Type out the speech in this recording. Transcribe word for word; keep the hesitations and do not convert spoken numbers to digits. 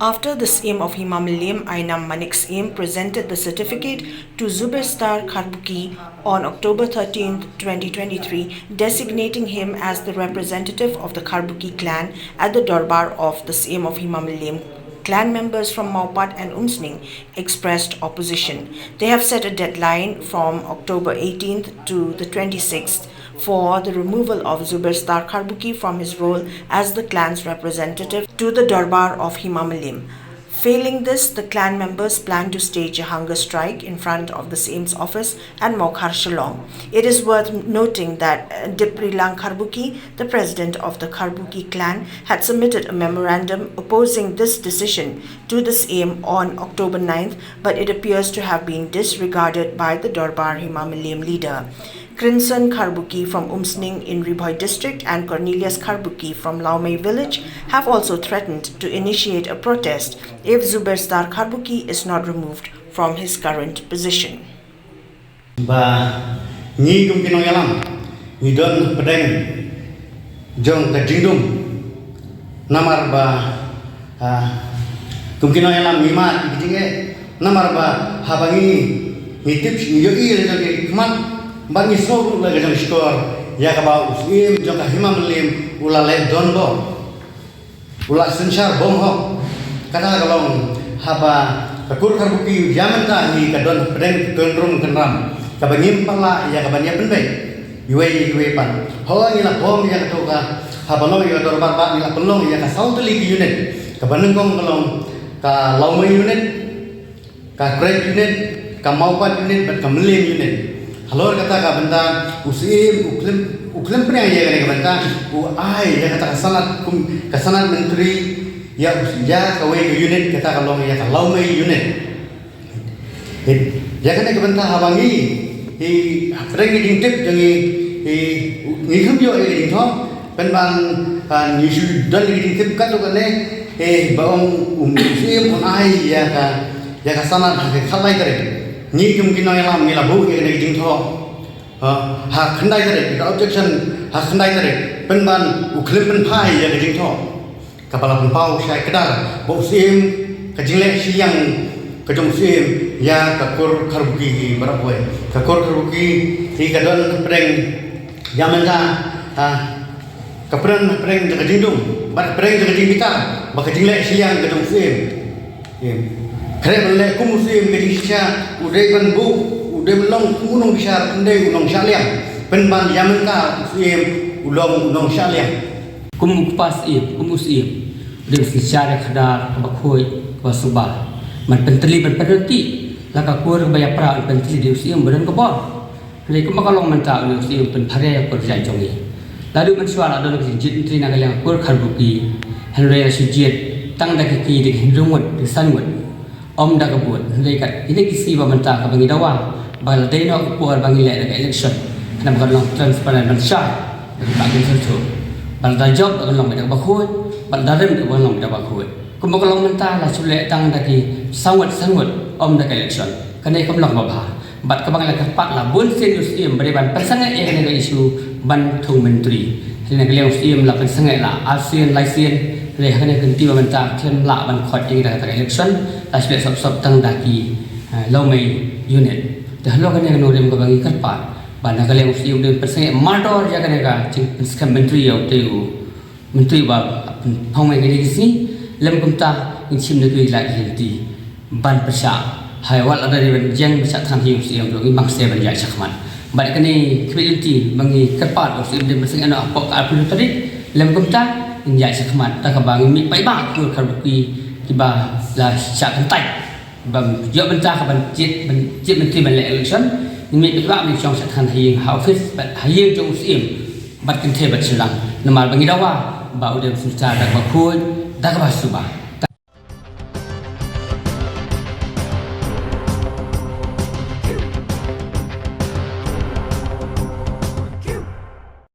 After the Syiem of Hima Mylliem, Ainam Manik Syiem, presented the certificate to Zubair Star Kharbuki on October thirteenth, twenty twenty-three, designating him as the representative of the Kharbuki clan at the Dorbar of the Syiem of Hima Mylliem, clan members from Mawpat and Umsning expressed opposition. They have set a deadline from October eighteenth to the twenty-sixth for the removal of Zubair Star Kharbuki from his role as the clan's representative to the Dorbar of Hima Mylliem. Failing this, the clan members plan to stage a hunger strike in front of the Syem's office at Mawkhar, Shillong. It is worth noting that, uh, Diprilang Kharbuki, the president of the Kharbuki clan, had submitted a memorandum opposing this decision to the Syiem on October ninth, but it appears to have been disregarded by the Dorbar Hima Mylliem leader. Crimson Kharbuki from Umsning in Ri Bhoi district and Cornelius Kharbuki from Laumei village have also threatened to initiate a protest if Zubair Star Kharbuki is not removed from his current position. Ba ngi kum ki nongïalam ngi don pdeng jong ka jingdum. Namar ba, ah, kum ki nongïalam ngi mad ki jingeh. Namar ba haba ngi, ngi tip, ngi ïohi la jong ki khmat, ba ngi sngew ruh la ka jong shkor ïa kaba u Syiem jong ka Hima Mylliem u la leh donbor, u la synshar bymhok. Kata ka long haba ka kur Kharbuki ïa mynta hi ka don pdeng kynrum kynram kaba ngim pat lah ïa kaban ïa pynbeit iwei ïa iwei pat. Haba ngi la bom ïa kato ka, haba long ïa ka dorbar ba ngi la pynlong ïa ka saw tylli ki unit, kaba nyngkong ka long ka Laumei unit, ka Krek unit, ka Mawpat unit bad ka Mylliem unit. Halor kata ka bynta u Syiem u khlem, u khlem pdiang ïa kane ka bynta, u ai ïa kata ka sanad kum ka sanad myntri ïa u, ïa kawei ka unit, kata ka long ïa ka Laumei unit. Ïa kane ka bynta haba ngi, i, pdeng ki jingtip jong ngi, i, ngi khlem ïoh ïa ka jingthoh, pynban, ah, ngi shu don ïa ka jingtip katto katne, eh, ba ong u Syiem un ai ïa ka, ïa ka sanad ha ka khatlai tarik. Ngi kum ki nongïalam ngi la buh ïa kane ka jingthoh, ah, ha khyndai tarik, ka objection ha khyndai tarik, pynban u khlem pynphai ïa ka jingthoh. Kaba la pynpaw shai kdar ba u Syiem, ka jingleh shiliang ka jong u Syiem ïa ka kur Kharbuki hi baroh kawei. Ka kur Kharbuki hi ka don pdeng ïa mynta, ah, ka pdeng, pdeng jong ka jingdum bad pdeng jong ka jingbitar ba ka jingleh shiliang ka jong u Syiem. Khreh ban leh kum u Syiem ka jingshisha, u dei ban buh, u dei ban long kum u nongbishar, um dei u nongshah liang. Pynban ïa mynta u Syiem u long u nongshah liang. Kum u kpa Syiem, kum u Syiem, u dei ban synshar ïa ka khadar kaba khuid, kaba suba, ban pyntylli, ban pynryntih la ka kur kaba ïapra, ban pyntylli da u Syiem ba don ka bor. Hynrei kumba ka long mynta, une u Syiem u pynpharia ïa ka kur jait jong ngi. Lada mynshuwa la don ka jingjied myntri na ka liang ka kur Kharbuki, hynrei la shu jied tang da ki, ki, da ki hynriew ngut, da ki san ngut. Ym da ka vote, hynrei kat kine ki sngi ba mynta kaba ngi dawa ba la dei noh ka por ba ngi leh da ka election, khnang ba kan long transparent, ban shai da kaba kan sngewthuh. Ba lada jop da kan long da kaba khuid, ba lada rem da kan long da kaba khuid. Kumba ka long mynta, la shu leh tang da ki saw ngut, san ngut, ym da ka election. Kane kam long ba bha. Bad kaba ngi la kyrpad la bun sien ïa u Syiem ba dei ban pynsangeh ïa kane ka issue ban thung myntri. Hynrei na ka liang u Syiem la pynsangeh la ar sien, lai sien. Hynrei ha kane ka kynti ba mynta khlem lah ban khot ïa ngi da kata ka election, la shu leh sop sop tang da ki, eh, Laumei unit. Te halor kane ka nongrim kaba ngi kyrpad ba na ka liang u Syiem u dei ban pynsangeh mardor ïa kane ka jingpynskhem myntri ïa utei u Myntri ba pynphong ïa kine ki sngi, lym kumta ngin shim da kiwei ki lad ki lynti ban pyrshah. Hynrei wat lada dei ban jeng pyrshah than ha ïing u Syiem ruh ngim bang seh ban ïaid shakhmat. Bad kane kiwei ki lynti ba ngi kyrpad u Syiem dei ban pynsangeh noh hapoh ka arphew tarik, lym kumta ngin ïaid shakhmat. Da kaba ngin mih paidbah ki kur Kharbuki kiba la shah kyntait. Ban ïoh bynta ka ban jied, ban jied myntri ban leh election, ngin mih paidbah ban shong shah than ha ïing ha office bad ha ïing jong u Syiem bad kynthei bad shynrang. Namar ba ngi dawa ba u dei ban synshar da kaba khuid, da kaba suba.